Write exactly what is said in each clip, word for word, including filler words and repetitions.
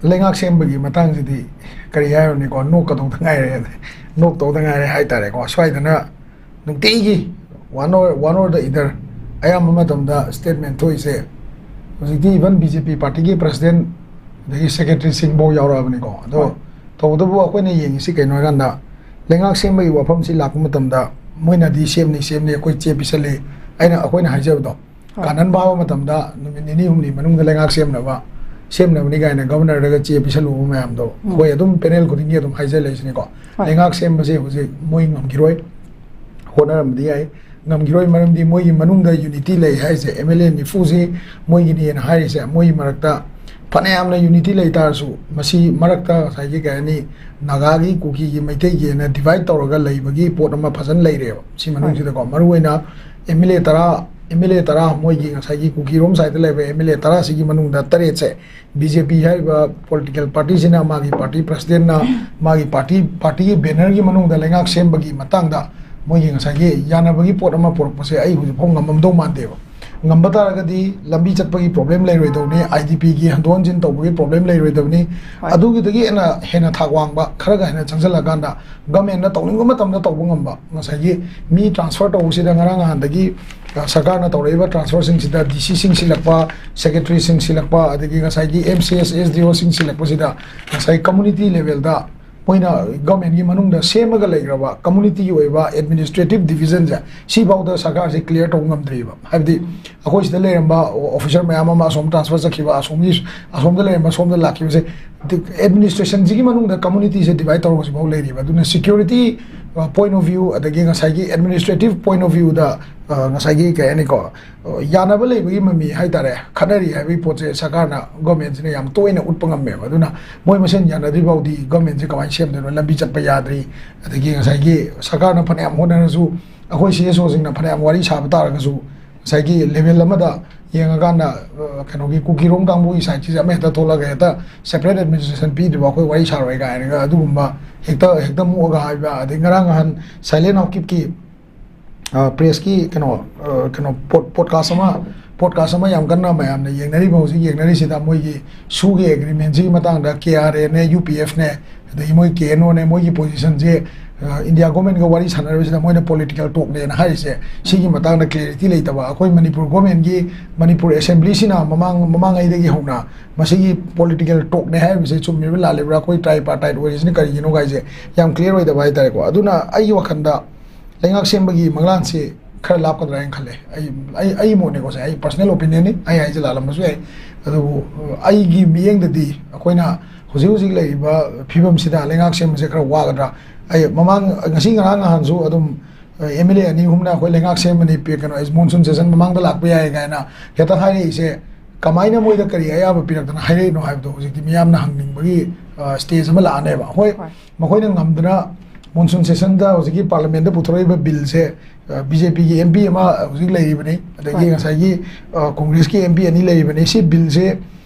ꯂꯩꯉꯥꯛ ꯁꯦꯝꯕꯒꯤ ꯃꯇꯥꯡꯁꯤꯗꯤ ꯀꯔꯤ ꯍꯥꯏꯔꯨꯅꯤꯀꯣ, ꯅꯣꯛꯀꯗꯧꯗ ꯉꯥꯏꯔꯦ, ꯅꯣꯛꯇꯧꯗ ꯉꯥꯏꯔꯦ ꯍꯥꯏꯇꯥꯔꯦꯀꯣ꯫ ꯁ꯭ꯋꯥꯏꯗꯅ ꯅꯨꯡꯇꯤꯒꯤ one or, one or the other, ꯑꯌꯥꯝꯕ ꯃꯇꯝꯗ statement ꯊꯣꯛꯏꯁꯦ꯫ ꯍꯧꯖꯤꯛꯇꯤ even B J P partyꯒꯤ president ꯑꯗꯒꯤ secretaryꯁꯤꯡꯐꯥꯎ ꯌꯥꯎꯔꯛꯑꯕꯅꯤꯀꯣ꯫ ꯑꯗꯣ ꯍꯣꯏ꯫ ꯇꯧꯕꯇꯕꯨ ꯑꯩꯈꯣꯏꯅ ꯌꯦꯡꯉꯤꯁꯤ ꯀꯩꯅꯣ ꯍꯥꯏꯀꯥꯟꯗ, ꯂꯩꯉꯥꯛ ꯁꯦꯝꯕꯒꯤ ꯋꯥꯐꯝꯁꯤ ꯂꯥꯛꯄ ꯃꯇꯝꯗ ꯃꯣꯏꯅꯗꯤ ꯁꯦꯝꯅꯤ, ꯁꯦꯝꯅꯤ, ꯑꯩꯈꯣꯏ ꯆꯦ ꯄꯤꯁꯜꯂꯤ, ꯑꯩꯅ, ꯑꯩꯈꯣꯏꯅ ꯍꯥꯏꯖꯕꯗꯣ, ꯍꯣꯏ꯫ ꯀꯥꯟꯍꯟ ꯐꯥꯕ ꯃꯇꯝꯗ ꯅꯨꯃꯤꯠ ꯅꯤꯅꯤ ꯍꯨꯝꯅꯤ ꯃꯅꯨꯡꯗ ꯂꯩꯉꯥꯛ ꯁꯦꯝꯅꯕ, ꯁꯦꯝꯅꯕꯅꯤ ꯀꯥꯏꯅ governorꯗꯒ ꯆꯦ ꯄꯤꯁꯜꯂꯨꯕ ꯃꯌꯥꯝꯗꯣ, ꯎꯝ꯫ ꯑꯩꯈꯣꯏ ꯑꯗꯨꯝ panel ꯈꯨꯗꯤꯡꯒꯤ ꯑꯗꯨꯝ ꯍꯥꯏꯖ ꯂꯩꯁꯤꯅꯤꯀꯣ꯫ ꯍꯣꯏ꯫ ꯂꯩꯉꯥꯛ ꯁꯦꯝꯕꯁꯦ ꯍꯧꯖꯤꯛ ꯃꯣꯏ ꯉꯝꯈꯤꯔꯣꯏ, ꯍꯣꯠꯅꯔꯝꯕꯗꯤ ꯌꯥꯏ, ꯉꯝꯈꯤꯔꯣꯏ꯫ ꯃꯔꯝꯗꯤ ꯃꯣꯏꯒꯤ ꯃꯅꯨꯡꯗ unity ꯂꯩ ꯍꯥꯏꯁꯦ, M L A ꯅꯤꯐꯨꯁꯤ ꯃꯣꯏꯒꯤꯅꯦꯅ ꯍꯥꯏꯔꯤꯁꯦ, ꯃꯣꯏꯒꯤ ꯃꯔꯛꯇ ꯐꯅꯌꯥꯝꯅ unity ꯂꯩ ꯇꯥꯔꯁꯨ, ꯃꯁꯤ ꯃꯔꯛꯇ ꯉꯁꯥꯏꯒꯤ ꯀꯩ ꯍꯥꯏꯅꯤ, ꯅꯥꯒꯥꯒꯤ, ꯀꯨꯀꯤꯒꯤ, ꯃꯩꯇꯩꯒꯤꯅ divide ꯇꯧꯔꯒ ꯂꯩꯕꯒꯤ ꯄꯣꯠ ꯑꯃ ꯐꯖꯅ ꯂꯩꯔꯦꯕ꯫ ꯁꯤ ꯃꯅꯨꯡꯁꯤꯗꯀꯣ, ꯃꯔꯨꯑꯣꯏꯅ M L A ꯇꯔꯥ, M L A ꯇꯔꯥ, ꯃꯣꯏꯒꯤ ꯉꯁꯥꯏꯒꯤ ꯀꯨꯀꯤꯔꯣꯝ side ꯂꯩꯕ M L A ꯇꯔꯥꯁꯤꯒꯤ ꯃꯅꯨꯡꯗ ꯇꯔꯦꯠꯁꯦ B J P ꯍꯥꯏꯔꯤꯕ political partyꯁꯤꯅ ꯃꯥꯒꯤ party presidentꯅ ꯃꯥꯒꯤ party, partyꯒꯤ bannerꯒꯤ ꯃꯅꯨꯡꯗ ꯂꯩꯉꯥꯛ ꯁꯦꯝꯕꯒꯤ ꯃꯇꯥꯡꯗ ꯃꯣꯏꯒꯤ ꯉꯁꯥꯏꯒꯤ ꯌꯥꯅꯕꯒꯤ ꯄꯣꯠ ꯑꯃ ꯄꯨꯔꯛꯄꯁꯦ ꯑꯩ ꯍꯧꯖꯤꯛꯐꯥꯎ ꯉꯝꯃꯝꯗꯧ ꯃꯥꯟꯗꯦꯕ꯫ ꯉꯝꯕ ꯇꯥꯔꯒꯗꯤ ꯂꯝꯕꯤ ꯆꯠꯄꯒꯤ problem ꯂꯩꯔꯣꯏꯗꯧꯅꯤ, IDPꯒꯤ ꯍꯟꯗꯣꯛ ꯍꯟꯖꯤꯟ ꯇꯧꯕꯒꯤ problem ꯂꯩꯔꯣꯏꯗꯧꯅꯤ꯫ ꯍꯣꯏ꯫ ꯑꯗꯨꯒꯤꯗꯒꯤ ꯍꯦꯟꯅ, ꯍꯦꯟꯅ ꯊꯥꯛ ꯋꯥꯡꯕ ꯈꯔꯒ ꯍꯦꯟꯅ ꯆꯪꯁꯤꯜꯂꯀꯥꯟꯗ governmentꯅ ꯇꯧꯅꯤꯡꯕ ꯃꯇꯝꯗ ꯇꯧꯕ ꯉꯝꯕ, ꯉꯁꯥꯏꯒꯤ ꯃꯤ transfer ꯇꯧꯕꯁꯤꯗ ꯉꯔꯥꯡ ꯅꯍꯥꯟꯗꯒꯤ, ꯑ, ꯁꯔꯀꯥꯔꯅ ꯇꯧꯔꯛꯏꯕ transferꯁꯤꯡꯁꯤꯗ DCꯁꯤꯡ ꯁꯤꯜꯂꯛꯄ, secretaryꯁꯤꯡ ꯁꯤꯜꯂꯛꯄ, ꯑꯗꯒꯤ ꯉꯁꯥꯏꯒꯤ MCS, SDOꯁꯤꯡ ꯁꯤꯜꯂꯛꯄꯁꯤꯗ ꯉꯁꯥꯏ community levelꯗ ꯃꯣꯏꯅ governmentꯀꯤ ꯃꯅꯨꯡꯗ ꯁꯦꯝꯃꯒ ꯂꯩꯈ꯭ꯔꯕ communityꯒꯤ ꯑꯣꯏꯕ administrative divisionꯁꯦ ꯁꯤꯐꯥꯎꯗ ꯁꯔꯀꯥꯔꯁꯦ clear ꯇꯧꯕ ꯉꯝꯗ꯭ꯔꯤꯕ꯫ ꯍꯥꯏꯕꯗꯤ ꯑꯩꯈꯣꯏ ꯁꯤꯗ ꯂꯩꯔꯝꯕ officer ꯃꯌꯥꯝ ꯑꯃ ꯑꯁꯣꯝ transfer ꯆꯠꯈꯤꯕ, ꯑꯁꯣꯝꯒꯤ, ꯑꯁꯣꯝꯗ ꯂꯩꯔꯝꯕ ꯁꯣꯝꯗ ꯂꯥꯛꯈꯤꯕꯁꯦ, administrationꯁꯤꯒꯤ ꯃꯅꯨꯡꯗ communityꯁꯦ divide ꯇꯧꯔꯒ ꯍꯧꯖꯤꯛꯐꯥꯎ ꯂꯩꯔꯤꯕ꯫ ꯑꯗꯨꯅ security, ꯑ, point of view, ꯑꯗꯒꯤ ꯉꯁꯥꯏꯒꯤ administrative point of viewꯗ, ꯑ, ꯉꯁꯥꯏꯒꯤ ꯀꯩ ꯍꯥꯏꯅꯤꯀꯣ, ꯑ, ꯌꯥꯅꯕ ꯂꯩꯕꯒꯤ ꯃꯃꯤ ꯍꯥꯏꯇꯥꯔꯦ, ꯈꯠꯅꯔꯤ ꯍꯥꯏꯕꯒꯤ ꯄꯣꯠꯁꯦ ꯁꯔꯀꯥꯔꯅ, governmentꯁꯤꯅ ꯌꯥꯝ ꯇꯣꯏꯅ ꯎꯠꯄ ꯉꯝꯃꯦꯕ꯫ ꯑꯗꯨꯅ ꯃꯣꯏ ꯃꯁꯦꯟ ꯌꯥꯅꯗ꯭ꯔꯤ ꯐꯥꯎꯗꯤ governmentꯁꯦ ꯀꯃꯥꯏꯅ ꯁꯦꯝꯗꯣꯏꯅꯣ? ꯂꯝꯕꯤ ꯆꯠꯄ ꯌꯥꯗ꯭ꯔꯤ, ꯑꯗꯒꯤ ꯉꯁꯥꯏꯒꯤ ꯁꯔꯀꯥꯔꯅ ꯐꯅꯌꯥꯝ ꯍꯣꯠꯅꯔꯁꯨ, ꯑꯩꯈꯣꯏ CSOꯁꯤꯡꯅ ꯐꯅꯌꯥꯝ ꯋꯥꯔꯤ ꯁꯥꯕ ꯇꯥꯔꯒꯁꯨ, ꯉꯁꯥꯏꯒꯤ level ꯑꯃꯗ ꯌꯦꯡꯉꯀꯥꯟꯗ, ꯑ, ꯀꯩꯅꯣꯒꯤ ꯀꯨꯀꯤꯔꯣꯝ ꯀꯥꯡꯕꯨꯒꯤ sideꯁꯤꯁꯦ ꯑꯃ ꯍꯦꯛꯇ ꯊꯣꯛꯂꯒ ꯍꯦꯛꯇ separate administration ꯄꯤꯗ꯭ꯔꯤꯕ ꯑꯩꯈꯣꯏ ꯋꯥꯔꯤ ꯁꯥꯔꯣꯏ ꯀꯥꯏꯅꯒ ꯑꯗꯨꯒꯨꯝꯕ ꯍꯦꯛꯇ, ꯍꯦꯛꯇ ꯃꯣꯛꯑꯒ ꯍꯥꯏꯕ, ꯑꯗꯩ ꯉꯔꯥꯡ ꯅꯍꯥꯟ silent ꯍꯥꯎꯀꯤꯞꯀꯤ, ꯑ, pressꯀꯤ ꯀꯩꯅꯣ, ꯑ, ꯀꯩꯅꯣ pod-, podcast ꯑꯃ ꯄꯣꯗꯀꯥꯁ ꯑꯃ ꯌꯥꯝ ꯀꯟꯅ ꯃꯌꯥꯝꯅ ꯌꯦꯡꯅꯔꯤꯕ, ꯍꯧꯖꯤꯛ ꯌꯦꯡꯅꯔꯤꯁꯤꯗ ꯃꯣꯏꯒꯤ ꯁꯨꯒꯤ ꯑꯦꯒ꯭ꯔꯤꯃꯦꯟꯁꯤꯒꯤ ꯃꯇꯥꯡꯗ ꯀꯦ ꯑꯥꯔ ꯑꯦꯅꯦ, ꯌꯨ ꯄꯤ ꯑꯦꯐꯅꯦ, ꯑꯗꯒꯤ ꯃꯣꯏ ꯀꯦ ꯑꯦꯟ ꯑꯣꯅꯦ, ꯃꯣꯏꯒꯤ ꯄꯣꯖꯤꯁꯟꯁꯦ ꯏꯟꯗꯤꯌꯥ ꯒꯣꯔꯃꯦꯟꯒ ꯋꯥꯔꯤ ꯁꯥꯟꯅꯔꯤꯕꯁꯤꯗ ꯃꯣꯏꯅ ꯄꯣꯂꯤꯇꯤꯀꯦꯜ ꯇꯣꯛꯅꯦꯅ ꯍꯥꯏꯔꯤꯁꯦ, ꯁꯤꯒꯤ ꯃꯇꯥꯡꯗ ꯀ꯭ꯂꯦꯔꯤꯇꯤ ꯂꯩꯇꯕ꯫ ꯑꯩꯈꯣꯏ ꯃꯅꯤꯄꯨꯔ ꯒꯣꯔꯃꯦꯟꯒꯤ, ꯃꯅꯤꯄꯨꯔ ꯑꯦꯁꯦꯝꯕ꯭ꯂꯤꯁꯤꯅ ꯃꯃꯥꯡ ꯃꯃꯥꯡꯉꯩꯗꯒꯤ ꯍꯧꯅ ꯃꯁꯤꯒꯤ ꯄꯣꯂꯤꯇꯤꯀꯦꯜ ꯇꯣꯛꯅꯦ ꯍꯥꯏꯔꯤꯕꯁꯦ ꯆꯨꯝꯃꯤꯕ꯭ꯔꯥ ꯂꯥꯜꯂꯤꯕ꯭ꯔꯥ, ꯑꯩꯈꯣꯏ ꯇ꯭ꯔꯥꯏꯄꯥꯔꯇꯥꯏꯠ ꯑꯣꯏꯔꯤꯁꯤꯅ ꯀꯔꯤꯒꯤꯅꯣ ꯀꯥꯏꯁꯦ ꯌꯥꯝ ꯀ꯭ꯂꯤꯌꯥꯔ ꯑꯣꯏꯗꯕ ꯍꯥꯏꯇꯥꯔꯦꯀꯣ꯫ ꯑꯗꯨꯅ ꯑꯩꯒꯤ ꯋꯥꯈꯜꯗ ꯂꯩꯉꯥꯛ ꯁꯦꯝꯕꯒꯤ ꯃꯪꯂꯥꯟꯁꯤ ꯈꯔ ꯂꯥꯞꯀꯗ꯭ꯔꯥ ꯍꯥꯏꯅ ꯈꯜꯂꯦ꯫ ꯑꯩ ꯑꯩ ꯑꯩ ꯃꯣꯠꯅꯦꯀꯣ ꯁꯦ, ꯑꯩ ꯄꯔꯁꯅꯦꯜ ꯑꯣꯄꯤꯅꯤꯌꯟꯅꯤ, ꯑꯩ ꯍꯥꯏꯁꯦ ꯂꯥꯜꯂꯝꯕꯁꯨ ꯌꯥꯏ꯫ ꯑꯗꯨꯕꯨ ꯑꯩꯒꯤ ꯃꯤꯠꯌꯦꯡꯗꯗꯤ ꯑꯩꯈꯣꯏꯅ ꯍꯧꯖꯤꯛ ꯍꯧꯖꯤꯛ ꯂꯩꯔꯤꯕ ꯐꯤꯕꯝꯁꯤꯗ ꯂꯩꯉꯥꯛ ꯁꯦꯝꯕꯁꯦ ꯈꯔ ꯋꯥꯒꯗ꯭ꯔꯥ? ꯑꯩ ꯃꯃꯥꯡ, ꯉꯁꯤ ꯉꯔꯥꯡ ꯅꯍꯥꯟꯁꯨ ꯑꯗꯨꯝ ꯑꯦꯝ ꯑꯦꯜ ꯑꯦ ꯑꯅꯤ ꯑꯍꯨꯝꯅ ꯑꯩꯈꯣꯏ ꯂꯩꯉꯥꯛ ꯁꯦꯝꯃꯅꯤ, ꯄꯤ-, ꯀꯩꯅꯣ, ꯃꯣꯟꯁꯨꯟ ꯁꯦꯁꯟ ꯃꯃꯥꯡꯗ ꯂꯥꯛꯄ ꯌꯥꯏ ꯀꯥꯏꯅ ꯍꯦꯛꯇ ꯍꯥꯏꯔꯛꯏꯁꯦ, ꯀꯃꯥꯏꯅ ꯃꯣꯏꯗ ꯀꯔꯤ ꯑꯌꯥꯕ ꯄꯤꯔꯛꯇꯅ ꯍꯥꯏꯔꯛꯏꯅꯣ ꯍꯥꯏꯕꯗꯣ ꯍꯧꯖꯤꯛꯇꯤ ꯃꯤꯌꯥꯝꯅ ꯍꯪꯅꯤꯡꯕꯒꯤ ꯁ꯭ꯇꯦꯖ ꯑꯃ ꯂꯥꯛꯑꯅꯦꯕ꯫ ꯍꯣꯏ, ꯍꯣꯏ꯫ ꯃꯈꯣꯏꯅ ꯉꯝꯗꯅ ꯃꯣꯟꯁꯨꯟ ꯁꯦꯁꯟꯗ ꯍꯧꯖꯤꯛꯀꯤ ꯄꯥꯔꯂꯤꯌꯥꯃꯦꯟꯗ ꯄꯨꯊꯣꯔꯛꯏꯕ ꯕꯤꯜꯁꯦ, ꯕꯤ ꯖꯦ ꯄꯤꯒꯤ ꯑꯦꯝ ꯄꯤ ꯑꯃ ꯍꯧꯖꯤꯛ ꯂꯩꯔꯤꯕꯅꯤ, ꯑꯗꯒꯤ ꯍꯣꯏ꯫ ꯉꯁꯥꯏꯒꯤ, ꯑ, ꯀꯣꯡꯒ꯭ꯔꯦꯁꯀꯤ ꯑꯦꯝ ꯄꯤ ꯑꯅꯤ ꯂꯩꯔꯤꯕꯅꯤ꯫ ꯁꯤ ꯕꯤꯜꯁꯦ,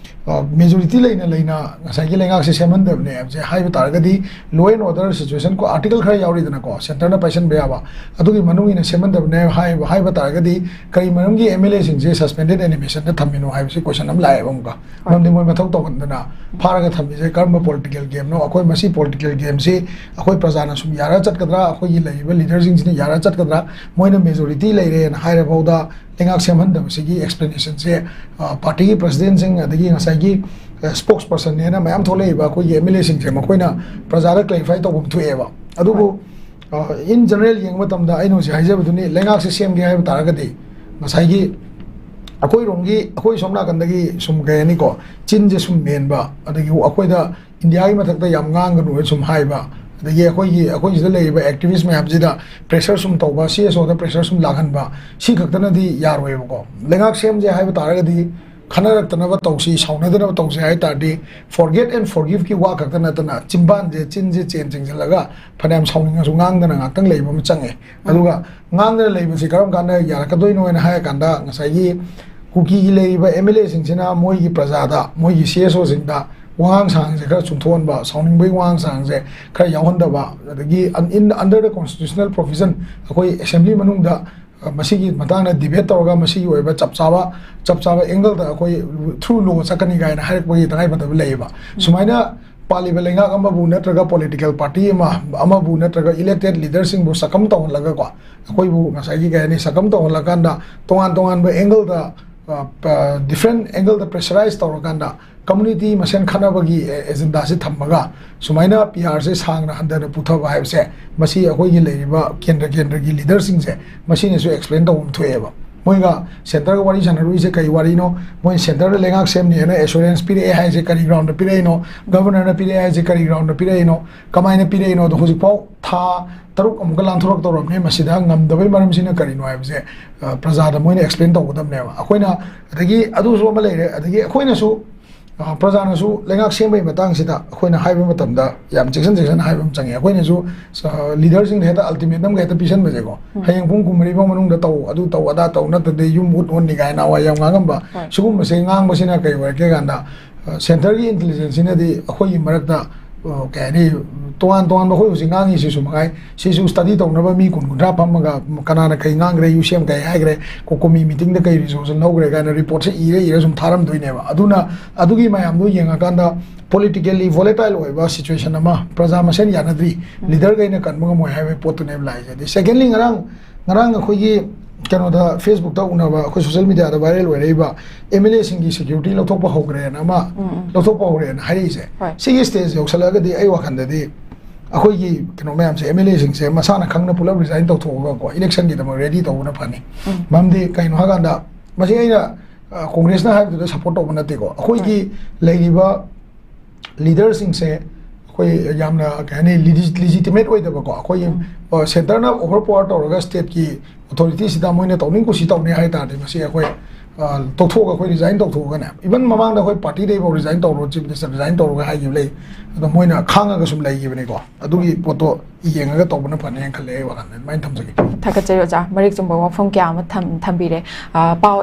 ꯑ, ꯃꯦꯖꯣꯔꯤꯇꯤ ꯂꯩꯅ ꯂꯩꯅ ꯉꯁꯥꯏꯒꯤ ꯂꯩꯉꯥꯛꯁꯦ ꯁꯦꯝꯍꯟꯗꯕꯅꯦ ꯍꯥꯏꯕꯁꯦ ꯍꯥꯏꯕ ꯇꯥꯔꯒꯗꯤ, ꯂꯣ ꯑꯦꯟ ꯑꯣꯔꯗꯔ ꯁꯤꯆꯨꯋꯦꯁꯟ ꯀꯣ, ꯑꯥꯔꯇꯤꯀꯜ ꯈꯔ ꯌꯥꯎꯔꯤꯗꯅꯀꯣ, ꯁꯦꯟꯇꯔꯅ ꯄꯥꯏꯁꯟꯕ ꯌꯥꯕ, ꯑꯗꯨꯒꯤ ꯃꯅꯨꯡ ꯏꯟꯅ ꯁꯦꯝꯍꯟꯗꯕꯅꯦ ꯍꯥꯏꯕ, ꯍꯥꯏꯕ ꯇꯥꯔꯒꯗꯤ, ꯀꯔꯤ ꯃꯔꯝꯒꯤ ꯑꯦꯝ ꯑꯦꯜ ꯑꯦꯁꯤꯡꯁꯦ ꯁꯁꯄꯦꯟꯗꯦꯗ ꯑꯦꯅꯤꯃꯦꯁꯟꯗ ꯊꯝꯃꯤꯅꯣ ꯍꯥꯏꯕꯁꯤ ꯀꯣꯏꯁꯟ ꯑꯃ ꯂꯥꯛꯑꯦꯕ ꯑꯃꯨꯛꯀ꯫ ꯍꯣꯏ꯫ ꯃꯔꯝꯗꯤ ꯃꯣꯏ ꯃꯊꯧ ꯇꯧꯍꯟꯗꯅ ꯐꯥꯔꯒ ꯊꯝꯃꯤꯁꯦ ꯀꯔꯝꯕ ꯄꯣꯂꯤꯇꯤꯀꯦꯜ ꯒꯦꯝꯅꯣ? ꯑꯩꯈꯣꯏ ꯃꯁꯤ ꯄꯣꯂꯤꯇꯤꯀꯦꯜ ꯒꯦꯝꯁꯤ ꯑꯩꯈꯣꯏ ꯄ꯭ꯔꯖꯥꯅ ꯁꯨꯝ ꯌꯥꯔ ꯆꯠꯀꯗ꯭ꯔꯥ? ꯑꯩꯈꯣꯏꯒꯤ ꯂꯩꯔꯤꯕ ꯂꯤꯗꯔꯁꯤꯡꯁꯤꯅ ꯌꯥꯔ ꯆꯠꯀꯗ꯭ꯔꯥ? ꯃꯣꯏꯅ ꯃꯦꯖꯣꯔꯤꯇꯤ ꯂꯩꯔꯦꯅ ꯍꯥꯏꯔꯐꯥꯎꯗ ꯂꯩꯉꯥꯛ ꯁꯦꯝꯍꯟꯗꯕꯁꯤꯒꯤ ꯑꯦꯛꯁꯄ꯭ꯂꯦꯅꯦꯁꯟꯁꯦ, ꯑ, ꯄꯥꯔꯇꯤꯒꯤ ꯄ꯭ꯔꯁꯤꯗꯦꯟꯁꯤꯡ ꯑꯗꯒꯤ ꯉꯁꯥꯏꯒꯤ, ꯑ, ꯁ꯭ꯄꯣꯛꯁ ꯄꯔꯁꯟꯅꯦꯅ ꯃꯌꯥꯝ ꯊꯣꯛꯂꯛꯏꯕ ꯑꯩꯈꯣꯏꯒꯤ ꯑꯦꯝ ꯑꯦꯜ ꯑꯦꯁꯤꯡꯁꯦ ꯃꯈꯣꯏꯅ ꯄ꯭ꯔꯖꯥꯗ ꯀ꯭ꯂꯦꯔꯤꯐꯥꯏ ꯇꯧꯐꯝ ꯊꯣꯛꯑꯦꯕ꯫ ꯑꯗꯨꯕꯨ, ꯍꯣꯏ꯫ ꯑ, ꯏꯟ ꯖꯦꯅꯔꯦꯜ ꯌꯦꯡꯕ ꯃꯇꯝꯗ ꯑꯩꯅ ꯍꯧꯖꯤꯛ ꯍꯥꯏꯖꯕꯗꯨꯅꯤ, ꯂꯩꯉꯥꯛꯁꯦ ꯁꯦꯝꯒꯦ ꯍꯥꯏꯕ ꯇꯥꯔꯒꯗꯤ ꯉꯁꯥꯏꯒꯤ ꯑꯩꯈꯣꯏꯔꯣꯝꯒꯤ, ꯑꯩꯈꯣꯏ ꯁꯣꯝ ꯅꯥꯀꯟꯗꯒꯤ ꯁꯨꯝ ꯀꯩ ꯍꯥꯏꯅꯤꯀꯣ, ꯆꯤꯟꯁꯦ ꯁꯨꯝ ꯃꯦꯟꯕ, ꯑꯗꯒꯤ ꯑꯩꯈꯣꯏꯗ ꯏꯟꯗꯤꯌꯥꯒꯤ ꯃꯊꯛꯇ ꯌꯥꯝ ꯉꯥꯡꯒꯅꯨ ꯍꯥꯏꯅ ꯁꯨꯝ ꯍꯥꯏꯕ, ꯑꯗꯒꯤ ꯑꯩꯈꯣꯏꯒꯤ, ꯑꯩꯈꯣꯏ ꯁꯤꯗ ꯂꯩꯔꯤꯕ ꯑꯦꯛꯇꯤꯚꯤꯁ ꯃꯌꯥꯝꯁꯤꯗ ꯄ꯭ꯔꯦꯁꯔ ꯁꯨꯝ ꯇꯧꯕ, ꯁꯤ ꯑꯦꯁ ꯑꯣꯗ ꯄ꯭ꯔꯦꯁꯔ ꯁꯨꯝ ꯂꯥꯛꯍꯟꯕ, ꯁꯤ ꯈꯛꯇꯅꯗꯤ ꯌꯥꯔꯣꯏꯕꯀꯣ꯫ ꯂꯩꯉꯥꯛ ꯁꯦꯝꯁꯦ ꯍꯥꯏꯕ ꯇꯥꯔꯒꯗꯤ ꯈꯟꯅꯔꯛꯇꯅꯕ ꯇꯧꯁꯤ, ꯁꯥꯎꯅꯗꯅꯕ ꯇꯧꯁꯤ ꯍꯥꯏ ꯇꯥꯔꯗꯤ, ꯐꯣꯔꯒꯦꯠ ꯑꯦꯟ ꯐꯣꯔꯒꯤꯞꯀꯤ ꯋꯥ ꯈꯛꯇ ꯅꯠꯇꯅ ꯆꯤꯝꯕꯥꯟꯁꯦ, ꯆꯤꯟꯁꯦ ꯆꯦꯟ ꯆꯤꯡꯁꯤꯜꯂꯒ ꯐꯅꯌꯥꯝ ꯁꯥꯎꯅꯤꯡꯉꯁꯨ ꯉꯥꯡꯗꯅ ꯉꯥꯛꯇꯪ ꯂꯩꯕ ꯑꯃ ꯆꯪꯉꯦ꯫ ꯑꯗꯨꯒ ꯉꯥꯡꯗꯅ ꯂꯩꯕꯁꯤ ꯀꯔꯝ ꯀꯥꯟꯗ ꯌꯥꯔꯛꯀꯗꯣꯏꯅꯣ ꯍꯥꯏꯅ ꯍꯥꯏꯔ ꯀꯥꯟꯗ, ꯉꯁꯥꯏꯒꯤ ꯀꯨꯀꯤꯒꯤ ꯂꯩꯔꯤꯕ ꯑꯦꯝ ꯑꯦꯜ ꯑꯦꯁꯤꯡꯁꯤꯅ ꯃꯣꯏꯒꯤ ꯄ꯭ꯔꯖꯥꯗ, ꯃꯣꯏꯒꯤ ꯁꯤ ꯑꯦꯁ ꯑꯣꯁꯤꯡꯗ ꯋꯥꯉꯥꯡ ꯁꯉꯥꯡꯁꯦ ꯈꯔ ꯆꯨꯝꯊꯣꯛꯍꯟꯕ, ꯁꯥꯎꯅꯤꯡꯕꯒꯤ ꯋꯥꯉꯥꯡ ꯁꯉꯥꯡꯁꯦ ꯈꯔ ꯌꯥꯎꯍꯟꯗꯕ, ꯑꯗꯒꯤ ꯑꯟ-, in, under the constitutional provision, ꯑꯩꯈꯣꯏ ꯑꯦꯁꯦꯝꯕ꯭ꯂꯤ ꯃꯅꯨꯡꯗ ꯑ, ꯃꯁꯤꯒꯤ ꯃꯇꯥꯡꯗ debate ꯇꯧꯔꯒ ꯃꯁꯤꯒꯤ ꯑꯣꯏꯕ ꯆꯞ ꯆꯥꯕ, ꯆꯞ ꯆꯥꯕ angle ꯗ ꯑꯩꯈꯣꯏ through law ꯆꯠꯀꯅꯤ ꯀꯥꯏꯅ ꯍꯥꯏꯔꯛꯄꯒꯤ ꯇꯉꯥꯏꯐꯗꯕ ꯂꯩꯌꯦꯕ꯫ ꯁꯨꯃꯥꯏꯅ ꯄꯥꯜꯂꯤꯕ ꯂꯩꯉꯥꯛ ꯑꯃꯕꯨ ꯅꯠꯇ꯭ꯔꯒ political party ꯑꯃ, ꯑꯃꯕꯨ ꯅꯠꯇ꯭ꯔꯒ elected leader ꯁꯤꯡꯕꯨ succumb ꯇꯧꯍꯜꯂꯒꯀꯣ, ꯑꯩꯈꯣꯏꯕꯨ ꯉꯁꯥꯏꯒꯤ ꯀꯩ ꯍꯥꯏꯅꯤ, succumb ꯇꯧꯍꯜꯂꯀꯥꯟꯗ ꯇꯣꯉꯥꯟ ꯇꯣꯉꯥꯟꯕ angle ꯗ, ꯑ, ꯄ-, different angle ꯗ pressurize ꯇꯧꯔꯀꯥꯟꯗ community ꯃꯁꯦꯟ ꯈꯠꯅꯕꯒꯤ ꯑꯦ-, agenda ꯁꯤ ꯊꯝꯃꯒ ꯁꯨꯃꯥꯏꯅ P R ꯁꯦ ꯁꯥꯡꯅ ꯍꯟꯊꯅ ꯄꯨꯊꯕ ꯍꯥꯏꯕꯁꯦ, ꯃꯁꯤ ꯑꯩꯈꯣꯏꯒꯤ ꯂꯩꯔꯤꯕ ꯀꯦꯟꯗ꯭ꯔ ꯀꯦꯟꯗ꯭ꯔꯒꯤ leader ꯁꯤꯡꯁꯦ ꯃꯁꯤꯅꯁꯨ explain ꯇꯧꯐꯝ ꯊꯣꯛꯑꯦꯕ꯫ ꯃꯣꯏꯒ centre ꯒ ꯋꯥꯔꯤ ꯁꯥꯟꯅꯔꯨꯏꯁꯦ ꯀꯩ ꯋꯥꯔꯤꯅꯣ? ꯃꯣꯏ centre ꯗ ꯂꯩꯉꯥꯛ ꯁꯦꯝꯅꯤꯅ assurance ꯄꯤꯔꯛꯑꯦ ꯍꯥꯏꯁꯦ ꯀꯔꯤ ground ꯗ ꯄꯤꯔꯛꯏꯅꯣ? Governor ꯅ ꯄꯤꯔꯛꯑꯦ ꯍꯥꯏꯁꯦ ꯀꯔꯤ ground ꯗ ꯄꯤꯔꯛꯏꯅꯣ? ꯀꯃꯥꯏꯅ ꯄꯤꯔꯛꯏꯅꯣ? ꯑꯗꯣ ꯍꯧꯖꯤꯛꯐꯥꯎ ꯊꯥ ꯇꯔꯨꯛ ꯑꯃꯨꯛꯀ ꯂꯥꯟꯊꯣꯔꯛꯇꯧꯔꯕꯅꯤ꯫ ꯃꯁꯤꯗ ꯉꯝꯗꯕꯩ ꯃꯔꯝꯁꯤꯅ ꯀꯔꯤꯅꯣ ꯍꯥꯏꯕꯁꯦ, ꯑ, ꯄ꯭ꯔꯖꯥꯗ ꯃꯣꯏꯅ explain ꯇꯧꯒꯗꯕꯅꯦꯕ꯫ ꯑꯩꯈꯣꯏꯅ, ꯑꯗꯒꯤ ꯑꯗꯨꯁꯨ ꯑꯃ ꯂꯩꯔꯦ, ꯑꯗꯒꯤ ꯑꯩꯈꯣꯏꯅꯁꯨ, ꯑ, ꯄ꯭ꯔꯖꯥꯅꯁꯨ ꯂꯩꯉꯥꯛ ꯁꯦꯝꯕꯒꯤ ꯃꯇꯥꯡꯁꯤꯗ ꯑꯩꯈꯣꯏꯅ ꯍꯥꯏꯕ ꯃꯇꯝꯗ ꯌꯥꯝ ꯆꯦꯛꯁꯤꯟ ꯆꯦꯛꯁꯤꯟꯅ ꯍꯥꯏꯕ ꯑꯃ ꯆꯪꯉꯦ꯫ ꯑꯩꯈꯣꯏꯅꯁꯨ, ꯑ, leader ꯁꯤꯡꯗ ꯍꯦꯛꯇ ultimatum ꯒ ꯍꯦꯛꯇ ꯄꯤꯁꯟꯕꯁꯦꯀꯣ, ꯎꯝ꯫ "ꯍꯌꯦꯡ ꯄꯨꯡ ꯀꯨꯟꯃꯔꯤ ꯐꯥꯎ ꯃꯅꯨꯡꯗ ꯇꯧ, ꯑꯗꯨ ꯇꯧ, ꯑꯗꯥ ꯇꯧ, ꯅꯠꯇ꯭ꯔꯗꯤ ꯌꯨꯝ ꯎꯠ ꯑꯣꯟꯅꯤ" ꯀꯥꯏꯅ ꯅꯍꯥꯟꯋꯥꯏ ꯌꯥꯝ ꯉꯥꯡꯉꯝꯕ, ꯍꯣꯏ꯫ ꯁꯤꯒꯨꯝꯕꯁꯦ ꯉꯥꯡꯕꯁꯤꯅ ꯀꯩ ꯑꯣꯏꯔꯛꯀꯦ ꯀꯥꯟꯗ, ꯑ, centre ꯒꯤ intelligence ꯁꯤꯅꯗꯤ ꯑꯩꯈꯣꯏꯒꯤ ꯃꯔꯛꯇ, ꯑ, ꯀꯩ ꯍꯥꯏꯅꯤ, ꯇꯣꯉꯥꯟ ꯇꯣꯉꯥꯟꯕ ꯑꯩꯈꯣꯏ ꯍꯧꯖꯤꯛ ꯉꯥꯡꯉꯤꯁꯤꯁꯨ ꯃꯉꯥꯏ, ꯁꯤꯁꯨ study ꯇꯧꯅꯕ ꯃꯤ ꯀꯨꯟ ꯀꯨꯟꯊ꯭ꯔꯥ ꯐꯝꯃꯒ ꯀꯅꯥꯅ ꯀꯩ ꯉꯥꯡꯈ꯭ꯔꯦ, ꯌꯨ ꯁꯤ ꯑꯦꯝ ꯀꯩ ꯍꯥꯏꯈ꯭ꯔꯦ, COCOMI meeting ꯗ ꯀꯩ resolution ꯂꯧꯈ꯭ꯔꯦ ꯀꯥꯏꯅ report ꯁꯦ ꯏꯔ ꯏꯔ ꯁꯨꯝ ꯊꯥꯔꯝꯗꯣꯏꯅꯦꯕ꯫ ꯑꯗꯨꯅ ꯑꯗꯨꯒꯤ ꯃꯌꯥꯝꯗꯣ ꯌꯦꯡꯉꯀꯥꯟꯗ politically volatile ꯑꯣꯏꯕ situation ꯑꯃ, ꯄ꯭ꯔꯖꯥ ꯃꯁꯦꯟ ꯌꯥꯅꯗ꯭ꯔꯤ, ꯎꯝ꯫ Leader ꯈꯩꯅ ꯀꯟꯕ ꯉꯝꯃꯣꯏ ꯍꯥꯏꯕꯒꯤ ꯄꯣꯠꯇꯨꯅꯦꯕ ꯂꯥꯛꯏꯁꯦ꯫ ꯑꯗꯩ secondly, ꯉꯔꯥꯡ, ꯉꯔꯥꯡ ꯑꯩꯈꯣꯏꯒꯤ ꯀꯩꯅꯣꯗ, Facebook ꯇ ꯎꯅꯕ, ꯑꯩꯈꯣꯏ social media the viral ꯑꯣꯏꯔꯛꯏꯕ M L A ꯁꯤꯡꯒꯤ security ꯂꯧꯊꯣꯛꯄ ꯍꯧꯈ꯭ꯔꯦꯅ ꯑꯃ, ꯎꯝ, ꯎꯝ꯫ ꯂꯧꯊꯣꯛꯄ ꯍꯧꯔꯦꯅ ꯍꯥꯏꯔꯛꯏꯁꯦ, ꯍꯣꯏ꯫ ꯁꯤꯒꯤ stage ꯌꯧꯁꯜꯂꯛꯑꯒꯗꯤ ꯑꯩ ꯋꯥꯈꯜꯗꯗꯤ ꯑꯩꯈꯣꯏꯒꯤ ꯀꯩꯅꯣ ꯃꯌꯥꯝꯁꯦ, M L A ꯁꯤꯡꯁꯦ ꯃꯁꯥꯅ ꯈꯪꯅ ꯄꯨꯂꯞ resign ꯇꯧꯊꯣꯛꯑꯒꯀꯣ, election ꯒꯤꯗꯃꯛ ready ꯇꯧꯕꯅ ꯐꯅꯤ꯫ ꯎꯝ꯫ ꯃꯔꯝꯗꯤ ꯀꯩꯅꯣ ꯍꯥꯏꯀꯥꯟꯗ, ꯃꯁꯤ ꯑꯩꯅ, ꯑ, Congress ꯅ ꯍꯥꯏꯕꯗꯨꯗ support ꯇꯧꯕ ꯅꯠꯇꯦꯀꯣ꯫ ꯑꯩꯈꯣꯏꯒꯤ ꯍꯣꯏ꯫ ꯂꯩꯔꯤꯕ leader ꯁꯤꯡꯁꯦ ꯑꯩꯈꯣꯏ ꯌꯥꯝꯅ, ꯀꯩ ꯍꯥꯏꯅꯤ, legi-, legitimate ꯑꯣꯏꯗꯕꯀꯣ, ꯑꯩꯈꯣꯏꯒꯤ, ꯎꯝ꯫ ꯑ, centre ꯅ over power ꯇꯧꯔꯒ state ꯀꯤ authority ꯁꯤꯗ ꯃꯣꯏꯅ ꯇꯧꯅꯤꯡ ꯀꯨꯁꯤ ꯇꯧꯅꯤ ꯍꯥꯏ ꯇꯥꯔꯗꯤ, ꯃꯁꯤ ꯑꯩꯈꯣꯏ, ꯑ, ꯇꯣꯛꯊꯣꯛꯑꯒ ꯑꯩꯈꯣꯏ resign ꯇꯧꯊꯣꯛꯑꯒꯅꯦ, even ꯃꯃꯥꯡꯗ ꯑꯩꯈꯣꯏ party ꯗꯩꯐꯥꯎ resign ꯇꯧꯔꯣ, Chief Minister resign ꯇꯧꯔꯣꯒ ꯍꯥꯏꯈꯤꯕ ꯂꯩ꯫ ꯑꯗꯣ ꯃꯣꯏꯅ ꯈꯥꯡꯉꯒ ꯁꯨꯝ ꯂꯩꯈꯤꯕꯅꯤꯀꯣ꯫ ꯑꯗꯨꯒꯤ ꯄꯣꯠꯇꯣ ꯌꯦꯡꯉꯒ ꯇꯧꯕꯅ ꯐꯅꯤ ꯍꯥꯏꯅ ꯈꯜꯂꯦ, ꯑꯩ ꯋꯥꯈꯜꯗ ꯑꯗꯨꯃꯥꯏꯅ ꯊꯝꯖꯒꯦ꯫ ꯊꯥꯒꯠꯆꯔꯤ ꯑꯣꯖꯥ, ꯃꯔꯤꯛ ꯆꯨꯝꯕ ꯋꯥꯐꯝ ꯀꯌꯥ ꯑꯃ ꯊꯝ-, ꯊꯝꯕꯤꯔꯦ꯫ ꯑ, ꯄꯥꯎ